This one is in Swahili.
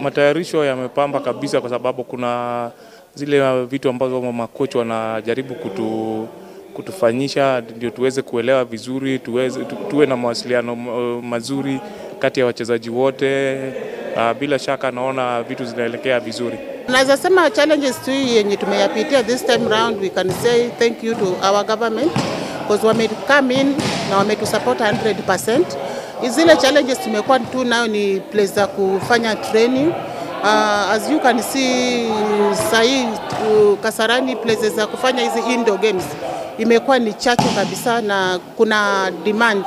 Matayarisho yamepamba kabisa kwa sababu kuna zile vitu ambazo makocha wanajaribu kutufanyisha ndio tuweze kuelewa vizuri, tuwe na mawasiliano mazuri kati ya wachezaji wote. Bila shaka naona vitu zinaelekea vizuri. Naweza sema challenges tu yenye tumeyapitia this time round, we can say thank you to our government because wame come in na wametusupport 100%. Zile challenges tumekuwa tu nayo ni place za kufanya training. As you can see sahi Kasarani places za kufanya hizi indoor games imekuwa ni chache kabisa na kuna demand.